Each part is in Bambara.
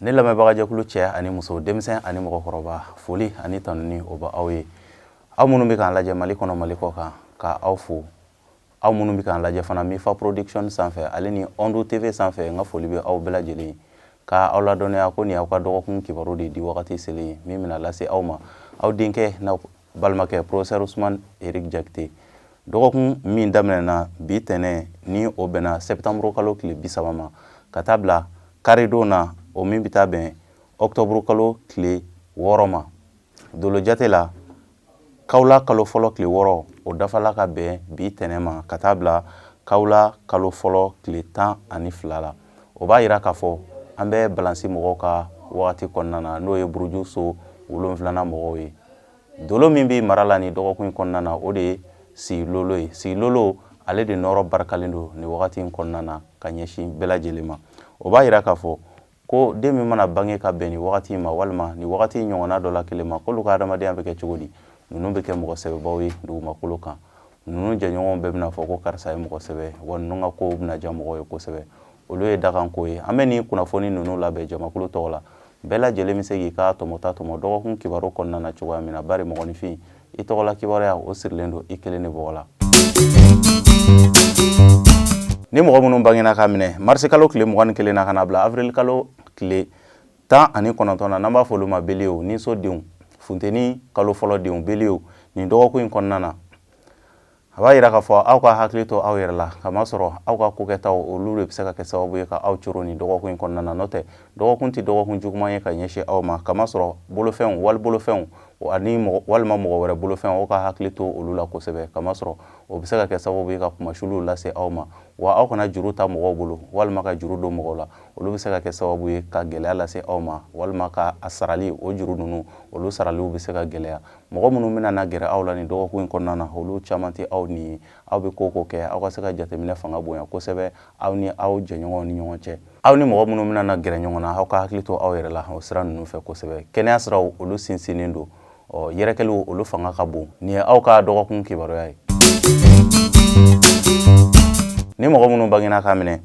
Ne lamɛnbagajɛkulu cɛ ani muso, denmisɛn ani mɔgɔkɔrɔba, foli ani tanuni o bɛ aw ye. Aw minnu bɛ k'an lajɛ Mali kɔnɔ, Mali kɔ kan, ka aw fo. Aw minnu bɛ k'an lajɛ fana Mifa Production sanfɛ ale ni Ondo TV sanfɛ, n ka foli bɛ aw bɛɛ lajɛlen ye, ka aw ladɔnniya ko nin y'aw ka dɔgɔkun kibaru de di wagati selen ye min bɛna lase aw ma, aw denkɛ n'aw balimakɛ, professeur Usumani Eric Jakite. Dɔgɔkun min daminɛna bi tɛnɛ, ni o bɛnna septembre kalo tile 30 ma, ka taa bila karidon na, o min bɛ taa bɛn octobre kalo tile 6 ma, dolo jate la, kawula kalo fɔlɔ tile 6, o dafala ka bɛn bi tɛnɛ ma, ka taa bila kawula kalo fɔlɔ tile 12 la. O b'a yira k'a fɔ an bɛ balansi mɔgɔw ka wagati kɔnɔna na, n'o ye buruju so wolonfilanan mɔgɔw ye. Dolo min bɛ mara la nin dɔgɔkun in kɔnɔna na, o de ye silolo ye. Silolo, ale de nɔrɔ barikalen don nin wagati in kɔnɔna na ka ɲɛsin bɛɛ lajɛlen ma. O b'a yira k'a fɔ ko den min mana bange ka bɛn nin wagati in ma, walima nin wagati in ɲɔgɔnna dɔ la kelen ma, k'olu ka adamadenya bɛ kɛ cogo di? Ninnu bɛ kɛ mɔgɔ sɛbɛbaw ye dugumakolo kan. Ninnu jɛɲɔgɔnw bɛɛ bɛna fɔ ko karisa ye mɔgɔ sɛbɛ, wa ninnu ka kow bɛna diya mɔgɔw ye kosɛbɛ. Olu ye dakanko ye. An bɛ nin kunnafoni ninnu labɛn jamakulu tɔgɔ la. Bɛɛ lajɛlen bɛ se k'i ka tɔmɔta tɔmɔ dɔgɔkun kibaru kɔnɔna na cogoya min na, bari mɔgɔninfin, i tɔgɔla kibaruya, o sirilen don i kelen de bɔgɔ la. Ni mɔgɔ minnu bangena ka minɛ marisi kalo tile 21 na ka na bila avril kalo tile 19 na, n'an b'a fɔ olu ma beliyew, ni so denw, funteni kalo fɔlɔ denw, beliyew, nin dɔgɔkun in kɔnɔna na, a b'a yira k'a fɔ aw ka hakili to aw yɛrɛ la, kamasɔrɔ aw ka kokɛtaw, olu de bɛ se ka kɛ sababu ye ka aw coro nin dɔgɔkun in kɔnɔna na. N'o tɛ, dɔgɔkun tɛ dɔgɔkun juguman ye ka ɲɛsin aw ma, kamasɔrɔ bolofɛnw, wali bolofɛnw ani walima mɔgɔ wɛrɛ bolofɛnw, aw ka hakili to olu la kosɛbɛ, kamasɔrɔ o bɛ se ka kɛ sababu ye ka kunmasuliw lase aw ma. Wa aw kana juru ta mɔgɔw bolo walima ka juru don mɔgɔw la. Olu bɛ se ka kɛ sababu ye ka gɛlɛya lase aw ma, walima ka a sarali, o juru ninnu, olu saraliw bɛ se ka gɛlɛya. Mɔgɔ minnu bɛna na gɛrɛ aw la nin dɔgɔkun in kɔnɔna na, olu caman tɛ aw ni ye. Aw bɛ ko ko kɛ, aw ka se ka jateminɛ fanga bonya kosɛbɛ aw ni aw jɛɲɔgɔnw ni ɲɔgɔn cɛ. Aw ni mɔgɔ minnu bɛna na gɛrɛ ɲɔgɔn na, aw ka hakili to aw yɛrɛ la o sira ninnu fɛ kosɛbɛ. Kɛnɛya siraw, olu sinsinnen don. Ɔ yɛrɛkɛliw, olu fanga ka bon. Nin ye aw ka dɔgɔkun kibaruya ye. Ni mɔgɔ minnu bangena k'a minɛ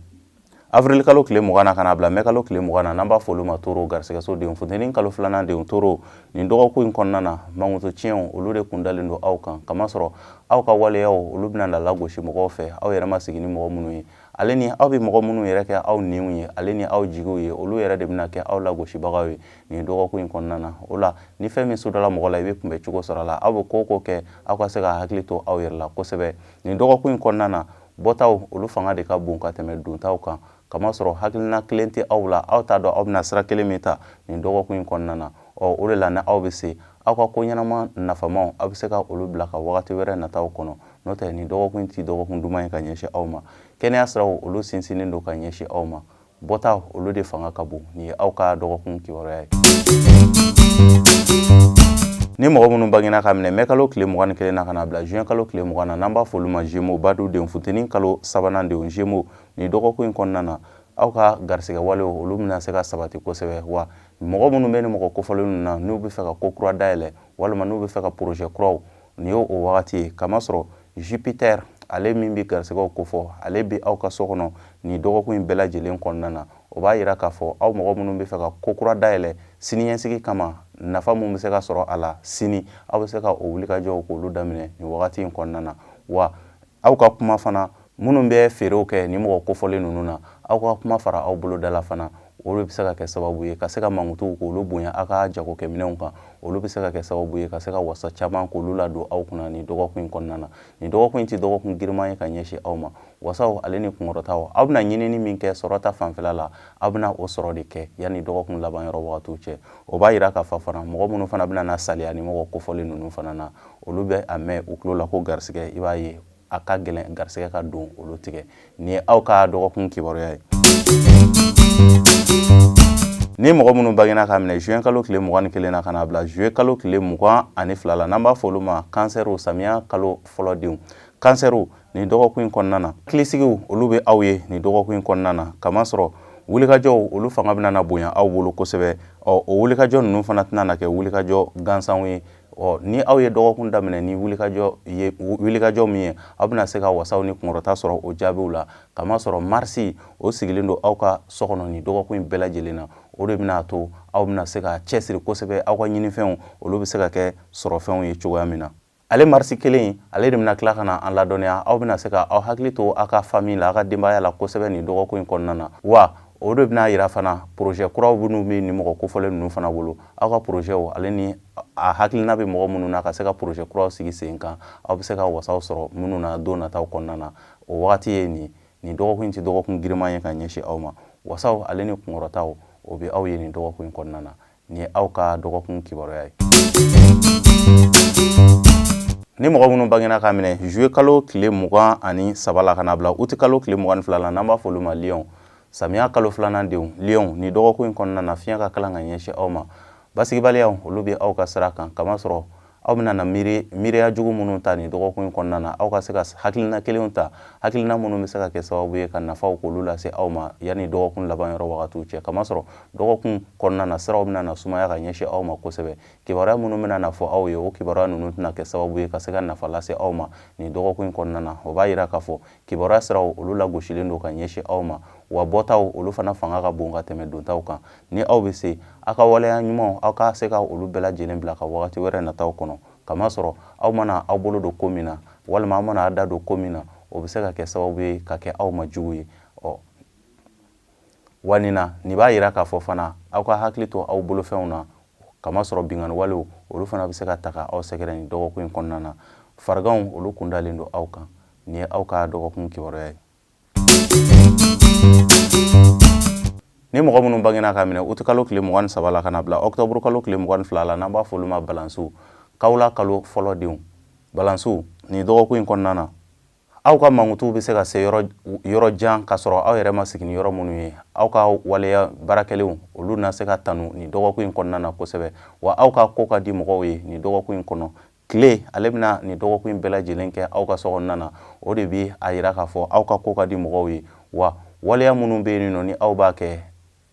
avril kalo tile 20 na ka na bila mɛ kalo tile 20 na, n'an b'a fɔ olu ma toro, garisɛgɛso denw, funteni kalo filanan denw, toro, nin dɔgɔkun in kɔnɔna na, mankutu tiɲɛw, olu de kun dalen don aw kan, kamasɔrɔ aw ka waleyaw, olu bɛna na lagosi mɔgɔw fɛ, aw yɛrɛ ma sigi ni mɔgɔ minnu ye, ale ni aw bɛ mɔgɔ minnu yɛrɛ kɛ aw niw ye, ale ni aw jigiw ye, olu yɛrɛ de bɛna kɛ aw lagosibagaw ye nin dɔgɔkun in kɔnɔna na. O la, ni fɛn min sudala mɔgɔ la, i bɛ kunbɛ cogo sɔrɔ a la. Aw bɛ ko o ko kɛ, aw ka se ka hakili to aw yɛrɛ la kosɛbɛ nin dɔgɔkun in kɔnɔna na. Bɔtaw, olu fanga de ka bon ka tɛmɛ dontaw kan, kamasɔrɔ hakilina kelen tɛ aw la. Aw t'a dɔn aw bɛna sira kelen min ta nin dɔgɔkun in kɔnɔna na. Ɔ o de la, ni aw bɛ se, aw ka ko ɲɛnama nafamaw, aw bɛ se ka olu bila ka wagati wɛrɛ nataw kɔnɔ. N'o tɛ, nin dɔgɔkun in tɛ dɔgɔkun duman ye ka ɲɛsin aw ma. Kɛnɛya siraw, olu sinsinnen don ka ɲɛsin aw ma. Bɔta, olu de fanga ka bon. Nin ye aw ka dɔgɔkun kibaruya ye. Ni mɔgɔ minnu bangena ka minɛ mɛ kalo tile 21 na ka na bila juin kalo tile 20 na, n'an b'a fɔ olu ma Gémeaux, badu denw, funteni kalo sabanan denw, Gémeaux, nin dɔgɔkun in kɔnɔna na, aw ka garisɛgɛ walew, olu bɛna se ka sabati kosɛbɛ. Wa mɔgɔ minnu bɛ ni mɔgɔ kofɔlen ninnu na, n'u bɛ fɛ ka ko kura dayɛlɛ, walima n'u bɛ fɛ ka projet kuraw, nin ye o wagati ye, kamasɔrɔ Jupiter, ale min bɛ garisɛgɛw kofɔ, ale bɛ aw ka so kɔnɔ nin dɔgɔkun in bɛɛ lajɛlen kɔnɔna na. O b'a yira k'a fɔ aw mɔgɔ minnu bɛ fɛ ka ko kura dayɛlɛ siniɲɛsigi kama, nafa min bɛ se ka sɔrɔ a la sini, aw bɛ se ka o wulikajɔw k'olu daminɛ nin wagati in kɔnɔna na. Wa aw ka kuma fana, minnu bɛ feerew kɛ nin mɔgɔ kofɔlen ninnu na, aw ka kuma fara aw bolo da la fana, olu bɛ se ka kɛ sababu ye ka se ka mankutuw k'olu bonya aw ka jagokɛminɛnw kan. Olu bɛ se ka kɛ sababu ye ka se ka wasa caman k'olu ladon aw kunna nin dɔgɔkun in kɔnɔna na. Nin dɔgɔkun in tɛ dɔgɔkun giriman ye ka ɲɛsin aw ma. Wasaw ale ni kunkɔrɔtaw, aw bɛna ɲinini min kɛ sɔrɔ ta fanfɛla la, aw bɛna o sɔrɔ de kɛ yanni dɔgɔkun laban yɔrɔ wagatiw cɛ. O b'a yira k'a fɔ fana, mɔgɔ minnu fana bɛna na saliya ni mɔgɔ kofɔlen ninnu fana na, olu bɛ a mɛn u tulo la ko garisɛgɛ, i b'a ye a ka gɛlɛn garisɛgɛ ka don olu tigɛ. Nin ye aw ka dɔgɔkun kibaruya ye. Ni mɔgɔ minnu bangena ka minɛ juin kalo tile 21 na ka na bila juillet kalo tile 22 la, n'an b'a fɔ olu ma kansɛriw, samiya kalo fɔlɔ denw, kansɛriw, nin dɔgɔkun in kɔnɔna na, hakilisigiw, olu bɛ aw ye nin dɔgɔkun in kɔnɔna na, kamasɔrɔ wulikajɔw, olu fanga bɛna na bonya aw bolo kosɛbɛ. Ɔ o wulikajɔ ninnu fana tɛna na kɛ wulikajɔ gansanw ye. Ɔ, ni aw ye dɔgɔkun daminɛ ni wulikajɔ ye, wulikajɔ min ye, aw bɛna se ka wasaw ni kunkɔrɔta sɔrɔ o jaabiw la. Kamasɔrɔ Marisi o sigilen don aw ka so kɔnɔ nin dɔgɔkun in bɛɛ lajɛlen na. O de bɛna to aw bɛna se ka cɛsiri kosɛbɛ, aw ka ɲinifɛnw olu bɛ se ka kɛ sɔrɔfɛnw ye cogoya min na. Ale Marisi kelen, ale de bɛna tila ka na an ladɔnniya, aw bɛna se ka aw hakili to aw ka famille la, aw ka denbaya la kosɛbɛ nin dɔgɔkun in kɔnɔna na. Wa o de bɛna yira fana projet kuraw minnu bɛ nin mɔgɔ kofɔlen ninnu fana bolo, aw ka projetw ale ni a hakilina bɛ mɔgɔ minnu na ka se ka projet kuraw sigi sen kan, aw bɛ se ka wasaw sɔrɔ minnu na don nataw kɔnɔna na. O wagati ye nin. Nin dɔgɔkun in tɛ dɔgɔkun giriman ye ka ɲɛsin aw ma. Wasaw ale ni kunkɔrɔtaw, o bɛ aw ye nin dɔgɔkun in kɔnɔna na. Nin ye aw ka dɔgɔkun kibaruya ye. Ni mɔgɔ minnu bangena k'a minɛ juillet kalo tile 23 la ka na bila uti kalo tile 22 la, n'an b'a fɔ olu ma lion, samiya kalo filanan denw, lion, nin dɔgɔkun in kɔnɔna na, fiɲɛ ka kalan ka ɲɛsin aw ma. Basigibaliyaw olu bɛ aw ka sira kan, kamasɔrɔ aw bɛna na miiri miiriya jugu minnu ta nin dɔgɔkun in kɔnɔna na, aw ka se ka hakilina kelenw ta, hakilina minnu bɛ se ka kɛ sababu ye ka nafaw k'olu lase aw ma yanni dɔgɔkun laban yɔrɔ wagatiw cɛ. Kamasɔrɔ dɔgɔkun kɔnɔna na, siraw bɛna na sumaya ka ɲɛsin aw ma kosɛbɛ. Kibaruya minnu bɛna na fɔ aw ye, o kibaruya ninnu tɛna kɛ sababu ye ka se ka nafa lase aw ma nin dɔgɔkun in kɔnɔna na. O b'a yira k'a fɔ kibaruya siraw olu lagosilen don ka ɲɛsin aw ma, wa bɔtaw olu fana fanga ka bon ka tɛmɛ dontaw kan. Ni aw bɛ se, aw ka waleya ɲumanw, aw ka se ka olu bɛɛ lajɛlen bila ka wagati wɛrɛ nataw kɔnɔ, kamasɔrɔ aw mana aw bolo don ko min na, walima aw mana aw da don ko min na, o bɛ se ka kɛ sababu ye ka kɛ aw ma jugu ye. Ɔ wa nin na, nin b'a yira k'a fɔ fana aw ka hakili to aw bolofɛnw na, kamasɔrɔ binkanni walew olu fana bɛ se ka ta ka aw sɛgɛrɛ nin dɔgɔkun in kɔnɔna na. Fariganw olu kundalen don aw kan. Nin ye aw ka dɔgɔkun kibaruya ye. Ni mɔgɔ minnu bangena ka minɛ uti kalo tile 23 la ka na bila ɔkutɔburu kalo tile 22 la, n'an b'a fɔ olu ma balansiw, kawula kalo fɔlɔ denw, balansiw, nin dɔgɔkun in kɔnɔna na, aw ka mankutuw bɛ se ka se yɔrɔ jan ka sɔrɔ aw yɛrɛ ma sigi ni yɔrɔ minnu ye. Aw ka waleya baarakɛlenw olu na se ka tanu nin dɔgɔkun in kɔnɔna na kosɛbɛ, wa aw ka ko ka di mɔgɔw ye nin dɔgɔkun in kɔnɔ. Tile ale bɛna nin dɔgɔkun in bɛɛ lajɛlen kɛ aw ka so kɔnɔna na. O de bɛ a yira k'a fɔ aw ka ko ka di mɔgɔw ye, wa waleya minnu bɛ yen nɔ ni aw b'a kɛ,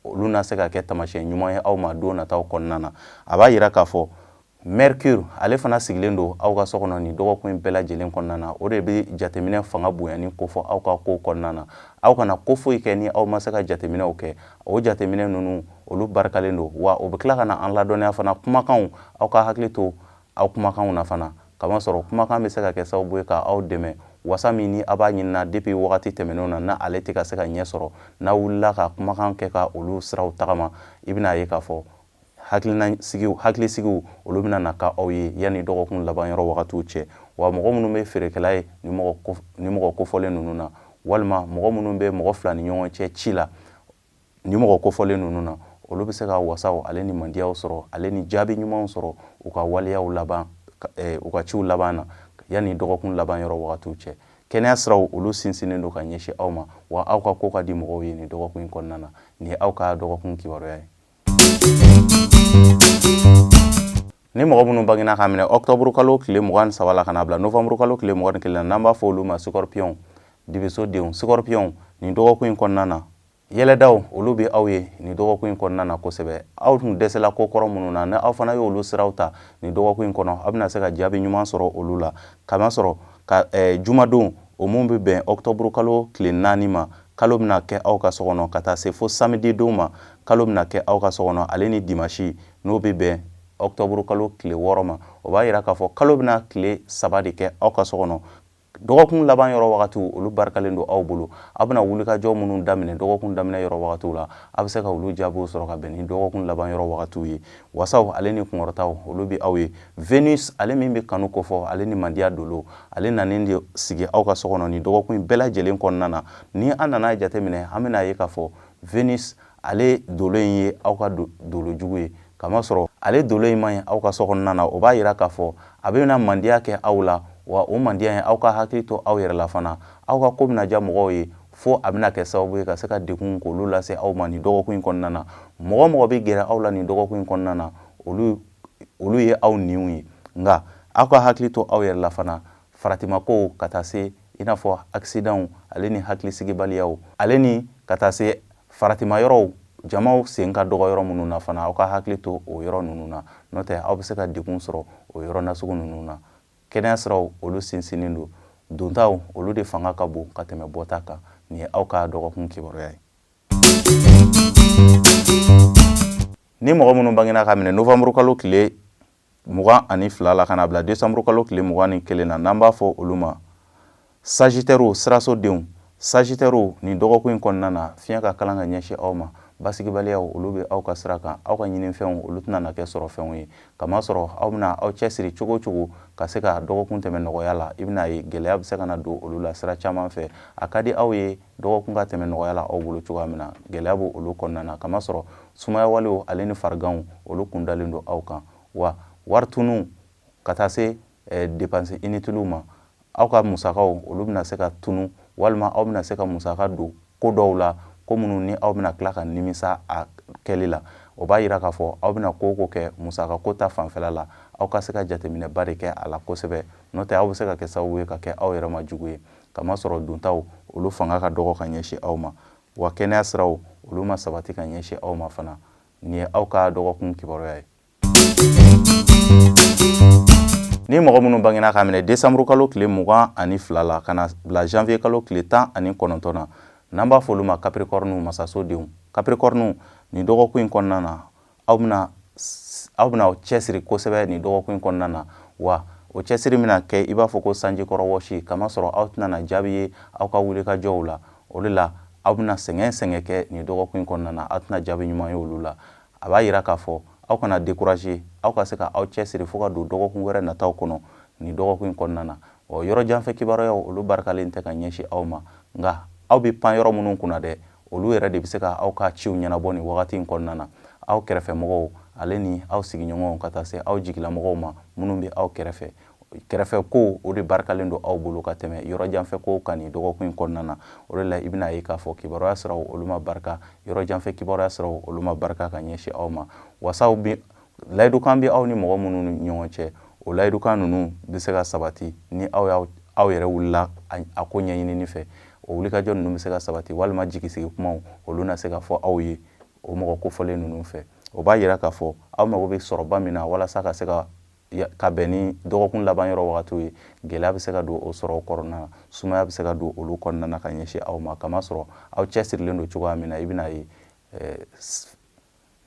olu na se ka kɛ taamasiyɛn ɲuman ye aw ma don nataw kɔnɔna na. A b'a yira k'a fɔ Mercure ale fana sigilen don aw ka so kɔnɔ nin dɔgɔkun in bɛɛ lajɛlen kɔnɔna na. O de bɛ jateminɛ fanga bonyani kofɔ aw ka kow kɔnɔna na. Aw kana ko foyi kɛ ni aw ma se ka jateminɛw kɛ. O jateminɛ ninnu olu barikalen don, wa o bɛ tila ka na an ladɔnniya fana kumakanw, aw ka hakili to aw kumakanw na fana, kamasɔrɔ kumakan bɛ se ka kɛ sababu ye ka aw dɛmɛ wasa min ni aw b'a ɲinina depuis wagati tɛmɛnenw na, na ale tɛ ka se ka ɲɛ sɔrɔ. N'a wulila ka kumakan kɛ ka olu siraw tagama, i bɛna ye k'a fɔ hakilisigiw olu bɛna na ka aw ye yanni dɔgɔkun laban yɔrɔ wagatiw cɛ. Wa mɔgɔ minnu bɛ feerekɛla ye ni mɔgɔ kofɔlen ninnu na, walima mɔgɔ minnu bɛ mɔgɔ fila ni ɲɔgɔn cɛ ci la ni mɔgɔ kofɔlen ninnu na, olu bɛ se ka wasaw ale ni mandiyaw sɔrɔ, ale ni jaabi ɲumanw sɔrɔ u ka waleyaw laban, u ka ciw laban na yanni dɔgɔkun laban yɔrɔ wagatiw cɛ. Kɛnɛya siraw olu sinsinnen don ka ɲɛsin aw ma, wa aw ka ko ka di mɔgɔw ye nin dɔgɔkun in kɔnɔna na. Nin ye aw ka dɔgɔkun kibaruya ye. Ni mɔgɔ minnu bangena k'a minɛ ɔkutɔburu kalo tile 23 la ka na bila novanburu kalo tile 21 na, n'an b'a fɔ olu ma scorpion, dibiso denw, scorpion, nin dɔgɔkun in kɔnɔna na, yɛlɛdaw olu bɛ aw ye nin dɔgɔkun in kɔnɔna na kosɛbɛ. Aw tun dɛsɛla ko kɔrɔ minnu na, ni aw fana y'olu siraw ta nin dɔgɔkun in kɔnɔ, aw bɛna se ka jaabi ɲuman sɔrɔ olu la. Kamasɔrɔ ka jumadon o mun bɛ bɛn ɔkutɔburu kalo tile 4 ma, kalo bɛna kɛ aw ka so kɔnɔ ka taa se fo samedi don ma, kalo bɛna kɛ aw ka so kɔnɔ, ale ni dimasi n'o bɛ bɛn ɔkutɔburu kalo tile 6 ma. O b'a yira k'a fɔ kalo bɛna tile 3 de kɛ aw ka so kɔnɔ. Dɔgɔkun laban yɔrɔ wagatiw olu barikalen don aw bolo. Aw bɛna wulikajɔ minnu daminɛ dɔgɔkun daminɛ yɔrɔ wagatiw la, aw bɛ se ka olu jaabiw sɔrɔ ka bɛn ni dɔgɔkun laban yɔrɔ wagatiw ye. Wasaw ale ni kunkɔrɔtaw olu bɛ aw ye. Venus ale min bɛ kanu kofɔ, ale ni mandiya dolo, ale nanen de sigi aw ka so kɔnɔ nin dɔgɔkun in bɛɛ lajɛlen kɔnɔna na. Ni an nana jateminɛ, an bɛna ye k'a fɔ Venus ale dolo in ye aw ka dolo jugu ye, kamasɔrɔ ale dolo in man ɲi aw ka so kɔnɔna na. O b'a yira k'a fɔ a bɛna mandiya kɛ aw la, wa o mandiya in, aw ka hakili to aw yɛrɛ la fana. Aw ka ko bɛna diya mɔgɔw ye fo a bɛna kɛ sababu ye ka se ka degun k'olu lase aw ma nin dɔgɔkun in kɔnɔna na. Mɔgɔ mɔgɔ bɛ gɛrɛ aw la nin dɔgɔkun in kɔnɔna na, olu ye aw niw ye. Nka aw ka hakili to aw yɛrɛ la fana, faratimakow ka taa se i n'a fɔ accidentw ale ni hakilisigibaliyaw, ale ni ka taa se faratima yɔrɔw Jamaw sen ka dɔgɔ yɔrɔ minnu na fana, aw ka hakili to o yɔrɔ ninnu na, n'o tɛ aw bɛ se ka degun sɔrɔ o yɔrɔ nasugu ninnu na. Kɛnɛya siraw, olu sinsinnen don. Dontaw, olu de fanga ka bon ka tɛmɛ bɔta kan. Nin ye aw ka dɔgɔkun kibaruya ye. Ni mɔgɔ minnu bangena ka minɛ novembre kalo tile 22 la ka na bila décembre kalo tile 21 na, n'an b'a fɔ olu ma Sagittaire, siraso denw. Sagittaire, nin dɔgɔkun in kɔnɔna na, fiɲɛ ka kalan ka ɲɛsin aw ma. Basigibaliyaw, olu bɛ aw ka sira kan. Aw ka ɲinifɛnw, olu tɛna na kɛ sɔrɔfɛnw ye, kamasɔrɔ aw bɛna aw cɛsiri cogo o cogo ka se ka dɔgɔkun tɛmɛ nɔgɔya la, i bɛna ye gɛlɛya bɛ se ka na don olu la sira caman fɛ. A ka di aw ye dɔgɔkun ka tɛmɛ nɔgɔya la aw bolo cogoya min na, gɛlɛya b'o olu kɔnɔna na, kamasɔrɔ sumayawalew ale ni fariganw, olu kun dalen don aw kan. Wa wari tunu ka taa se dépense inutilew ma, aw ka musakaw, olu bɛna se ka tunu, walima aw bɛna se ka musaka don ko dɔw la, ko minnu ni aw bɛna tila ka nimisa a kɛli la. O b'a yira k'a fɔ aw bɛna ko o ko kɛ musaka ko ta fanfɛla la, aw ka se ka jateminɛba de kɛ a la kosɛbɛ, n'o tɛ aw bɛ se ka kɛ sababu ye ka kɛ aw yɛrɛ ma jugu ye, kamasɔrɔ dontaw, olu fanga ka dɔgɔ ka ɲɛsin aw ma, wa kɛnɛya siraw, olu ma sabati ka ɲɛsin aw ma fana. Nin ye aw ka dɔgɔkun kibaruya ye. Ni mɔgɔ minnu bangena k'a minɛ décembre kalo tile 22 la ka na bila janvier kalo tile 19 na, n'an b'a fɔ olu ma Capricorne, masaso denw. Capricorne, nin dɔgɔkun in kɔnɔna na, aw bɛna aw cɛsiri kosɛbɛ nin dɔgɔkun in kɔnɔna na. Wa o cɛsiri bɛna kɛ i b'a fɔ ko sanjikɔrɔ wɔsi, kamasɔrɔ aw tɛna na jaabi ye aw ka wulikajɔw la. O de la aw bɛna sɛgɛn sɛgɛn kɛ nin dɔgɔkun in kɔnɔna na, aw tɛna jaabi ɲuman ye olu la. A b'a yira k'a fɔ aw kana décourager, aw ka se ka aw cɛsiri fo ka don dɔgɔkun wɛrɛ nataw kɔnɔ nin dɔgɔkun in kɔnɔna na. Ɔ, yɔrɔ janfɛ kibaruyaw, olu barikalen tɛ ka ɲɛsin aw ma, nka aw bɛ pan yɔrɔ minnu kunna dɛ, olu yɛrɛ de bɛ se ka aw ka ciw ɲɛnabɔ nin wagati in kɔnɔna na. Aw kɛrɛfɛmɔgɔw ale ni aw sigiɲɔgɔnw, ka taa se aw jigilamɔgɔw ma minnu bɛ aw kɛrɛfɛ, kɛrɛfɛ ko, o de barikalen don aw bolo ka tɛmɛ yɔrɔ janfɛ ko kan nin dɔgɔkun in kɔnɔna na. O de la i bɛna ye k'a fɔ kibaruya siraw, olu ma barika, yɔrɔ janfɛ kibaruya siraw, olu ma barika ka ɲɛsin aw ma. Wasaw bi layidukan bɛ aw ni mɔgɔ minnu ni ɲɔgɔn cɛ, o layidukan ninnu bɛ se ka sabati ni aw y'aw aw yɛrɛ wulila a ko ɲɛɲinini fɛ. O wulikajɔ ninnu bɛ se ka sabati, walima jigisigi kumaw, olu na se ka fɔ aw ye o mɔgɔ kofɔlen ninnu fɛ. O b'a yira k'a fɔ aw mago bɛ sɔrɔba min na walasa ka se ka bɛn ni dɔgɔkun laban yɔrɔ wagatiw ye, gɛlɛya bɛ se ka don o sɔrɔ kɔnɔna na, sumaya bɛ se ka don olu kɔnɔna na ka ɲɛsin aw ma, kamasɔrɔ aw cɛsirilen don cogoya min na, i bɛna ye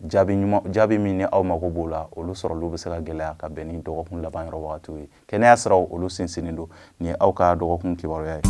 jaabi ɲuman, jaabi min ni aw mago b'o la, olu sɔrɔliw bɛ se ka gɛlɛya ka bɛn ni dɔgɔkun laban yɔrɔ wagatiw ye. Kɛnɛya siraw, olu sinsinnen don. Nin ye aw ka dɔgɔkun kibaruya ye.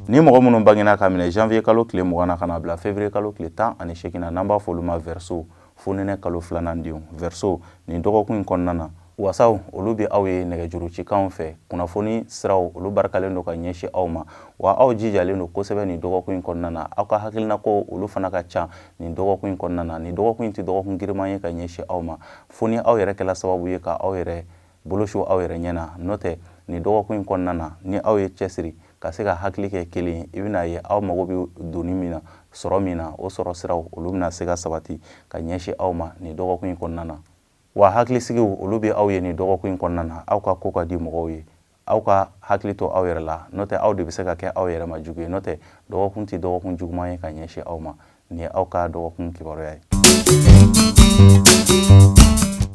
Ni mɔgɔ minnu bangena ka minɛ janvier kalo tile 20 na ka na bila février kalo tile 18 na, n'an b'a fɔ olu ma Verseau, fonɛnɛ kalo filanan denw. Verseau, nin dɔgɔkun in kɔnɔna na, wasaw, olu bɛ aw ye nɛgɛjuru cikanw fɛ. Kunnafoni siraw, olu barikalen don ka ɲɛsin aw ma, wa aw jijalen don kosɛbɛ nin dɔgɔkun in kɔnɔna na. Aw ka hakilinako, olu fana ka ca nin dɔgɔkun in kɔnɔna na. Nin dɔgɔkun in tɛ dɔgɔkun giriman ye ka ɲɛsin aw ma, fo ni aw yɛrɛ kɛla sababu ye ka aw yɛrɛ bolo su aw yɛrɛ ɲɛ na. N'o tɛ, nin dɔgɔkun in kɔnɔna na, ni aw ye cɛsiri ka se ka hakili kɛ kelen ye, i bɛna ye aw mago bɛ doni min na, sɔrɔ min na, o sɔrɔ siraw, olu bɛna se ka sabati ka ɲɛsin aw ma nin dɔgɔkun in kɔnɔna na. Wa hakilisigiw, olu bɛ aw ye nin dɔgɔkun in kɔnɔna na. Aw ka ko ka di mɔgɔw ye. Aw ka hakili to aw yɛrɛ la, n'o tɛ aw de bɛ se ka kɛ aw yɛrɛ ma jugu ye. N'o tɛ, dɔgɔkun tɛ dɔgɔkun juguman ye ka ɲɛsin aw ma. Nin ye aw ka dɔgɔkun kibaruya ye.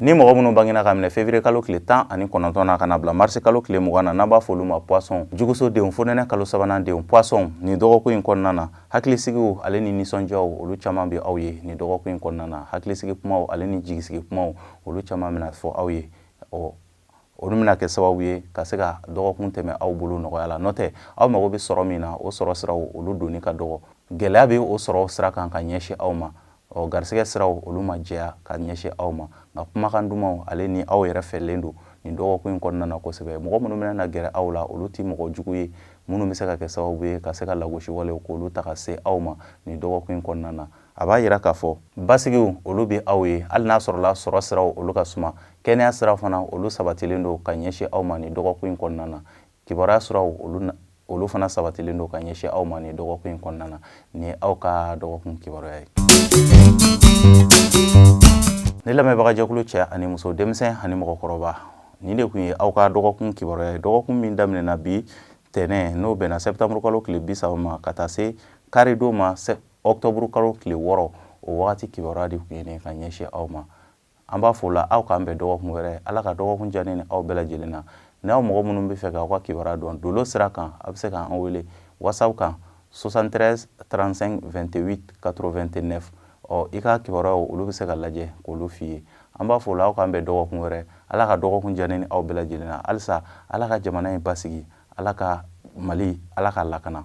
Ni mɔgɔ minnu bangena ka minɛ février kalo tile 19 na ka na bila mars kalo tile 20 na, n'an b'a fɔ olu ma Poisson, juguso denw, fonɛnɛ kalo sabanan denw. Poisson, nin dɔgɔkun in kɔnɔna na, hakilisigiw ale ni nisɔndiyaw, olu caman bɛ aw ye nin dɔgɔkun in kɔnɔna na. Hakilisigi kumaw ale ni jigisigi kumaw, olu caman bɛna fɔ aw ye. Ɔ, olu bɛna kɛ sababu ye ka se ka dɔgɔkun tɛmɛ aw bolo nɔgɔya la. N'o tɛ, aw mago bɛ sɔrɔ min na, o sɔrɔ siraw, olu donni ka dɔgɔ, gɛlɛya bɛ o sɔrɔ sira kan ka ɲɛsin aw ma. Ɔ, garisɛgɛ siraw, olu ma jɛya ka ɲɛsin aw ma, nka kumakan dumanw ale ni aw yɛrɛ fɛlen don nin dɔgɔkun in kɔnɔna na kosɛbɛ. Mɔgɔ minnu bɛna na gɛrɛ aw la, olu tɛ mɔgɔ jugu ye minnu bɛ se ka kɛ sababu ye ka se ka lagosi walew k'olu ta ka se aw ma nin dɔgɔkun in kɔnɔna na. A b'a yira k'a fɔ basigiw, olu bɛ aw ye, hali n'a sɔrɔla sɔrɔ siraw, olu ka suma. Kɛnɛya siraw fana, olu sabatilen don ka ɲɛsin aw ma nin dɔgɔkun in kɔnɔna na. Kibaruya siraw, olu fana sabatilen don ka ɲɛsin aw ma nin dɔgɔkun in kɔnɔna na. Nin ye aw ka dɔgɔkun kibaruya ye. Ne lamɛnbagajɛkulu cɛ ani muso, denmisɛn ani mɔgɔkɔrɔba, nin de tun ye aw ka dɔgɔkun kibaruya ye, dɔgɔkun min daminɛna bi tɛnɛ, n'o bɛnna septembre kalo tile 30 ma, ka taa se karidon ma. Ɔkutɔburu kalo tile 6, o wagati kibaruya de tun ye nin ka ɲɛsin aw ma. An b'a fɔ la, aw k'an bɛn dɔgɔkun wɛrɛ. Ala ka dɔgɔkun diya ne ni aw bɛɛ lajɛlen na. N'aw mɔgɔ minnu bɛ fɛ k'aw ka kibaruya dɔn dolo sira kan, a bɛ se k'an wele WhatsApp kan 73 35 28 89. Ɔ, i ka kibaruyaw, olu bɛ se ka lajɛ k'olu f'i ye. An b'a fɔ la, aw k'an bɛn dɔgɔkun wɛrɛ. Ala ka dɔgɔkun diya ne ni aw bɛɛ lajɛlen na. Halisa, Ala ka jamana in basigi, Ala ka Mali, Ala ka lakana.